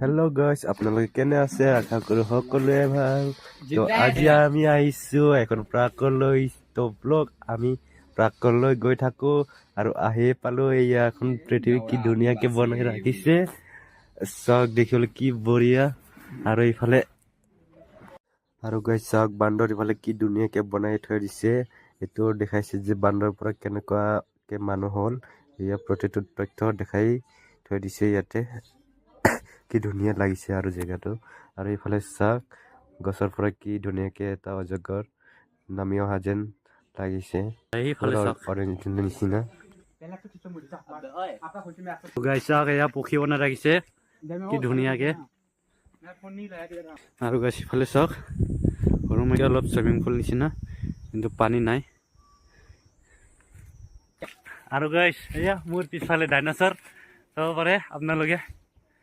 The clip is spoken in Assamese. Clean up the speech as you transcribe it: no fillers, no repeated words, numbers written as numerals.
হেল্ল' গাইছ, আপোনালোকে কেনে আছে? আশা কৰোঁ সকলোৱে ভাল। তো আজি আমি আহিছোঁ এখন পাৰ্কলৈ। তো বলক, আমি পাৰ্কলৈ গৈ থাকোঁ। আৰু আহি পালোঁ। এয়া এখন পৃথিৱী কি ধুনীয়াকে বনাই ৰাখিছে, চাওক, দেখিবলৈ কি বঢ়িয়া। আৰু ইফালে আৰু গাইছ চাওক, বান্দৰ ইফালে কি ধুনীয়াকে বনাই থৈ দিছে। এইটো দেখাইছে যে বান্দৰৰ পৰা কেনেকুৱাকে মানুহ হ'ল, এয়া প্ৰতিটো তথ্য দেখাই থৈ দিছে ইয়াতে। কি ধুনীয়া লাগিছে আৰু জেগাটো। আৰু এইফালে চাওক, গছৰ পৰা কি ধুনীয়াকে এটা অজগৰ নামি অহা যেন লাগিছে। এইফালে চাওক। অৰেঞ্জ নিচিনা। গাইছ চাওক, এয়া পক্ষী বনাই ৰাখিছে কি ধুনীয়াকে। আৰু গাইছ ইফালে চাওক, সৰু মাইকে অলপ চুইমিং পুল নিচিনা, কিন্তু পানী নাই। আৰু গাইছ এয়া মোৰ পিছফালে ডাইনাছৰ চাব পাৰে আপোনালোকে।